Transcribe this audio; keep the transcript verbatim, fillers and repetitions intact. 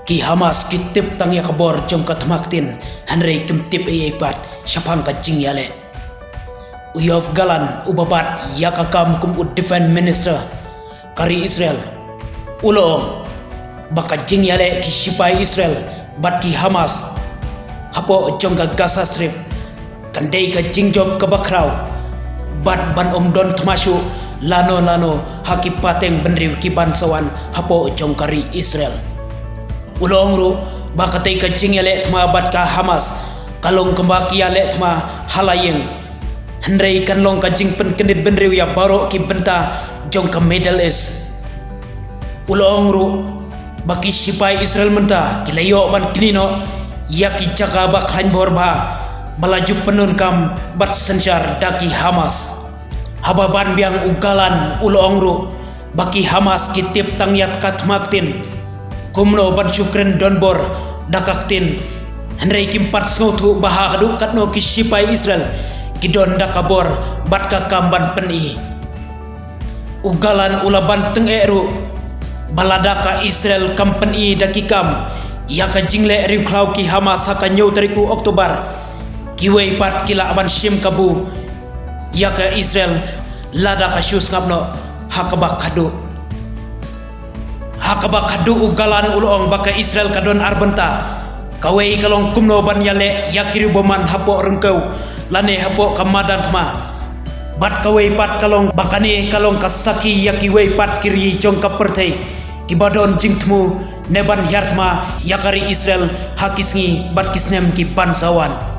Ki Hamas ki tip tang ïa ka bor jong ka thma ktien, hynrei kim tip ei ei pat shaphang ka jingïaleh. U Yoav Gallant, uba bat ïa ka kam kum u Defense Minister ka ri Israel, u la ong ba ka jingïaleh ki shipai Israel bad ki Hamas hapoh jong ka Gaza Strip kan dei ka jingjop kaba khraw bad ban ym don thma shuh lano lano ha ki pateng bynriew ki ban sa wan hapoh jong ka ri Israel. U la ong ruh ba katei ka jingïaleh thma bad ka Hamas ka long kumba ki ïaleh thma ha la ïing, hynrei kan long ka jingpynkyndit bynriew ïa baroh ki bynta jong ka Middle East. U la ong ruh ba ki shipai Israel mynta ki la ïoh ban knieh noh ïa ki jaka ba khlaiñ bor bha ba la ju pyndonkam bad synshar da ki Hamas. Haba ban biang, u Gallant u la ong ruh ba ki Hamas ki tip tang ïa ka thma ktien, kumno ban shu kren donbor da ka ktien, hynrei kim pat sngewthuh ba haduh katno ki shipai Israel ki don da ka bor bad ka kam ban pyni. U Gallant u la ban tyngeh ruh ba lada ka Israel kam pyni da ki kam ïa ka jingleh riewkhlaw ki Hamas ha ka hynñiew tarik u October, kiwei pat ki lah ban shim kabu ïa ka Israel lada ka shu sngap noh ha kaba khadduh. Ha kaba khadduh, u Gallant u la ong ba ka Israel ka don ar bynta. Kawei ka long kumno ban ïaleh ïa ki riewbymman hapoh ryngkew lane hapoh ka madan thma. Bad kawei pat ka long ba kane ka long ka sakhi ïa kiwei pat ki ri jong ka pyrthei kiba don jingthmu ne ban hiar thma ïa ka ri Israel ha ki sngi bad ki snem ki ban sa wan.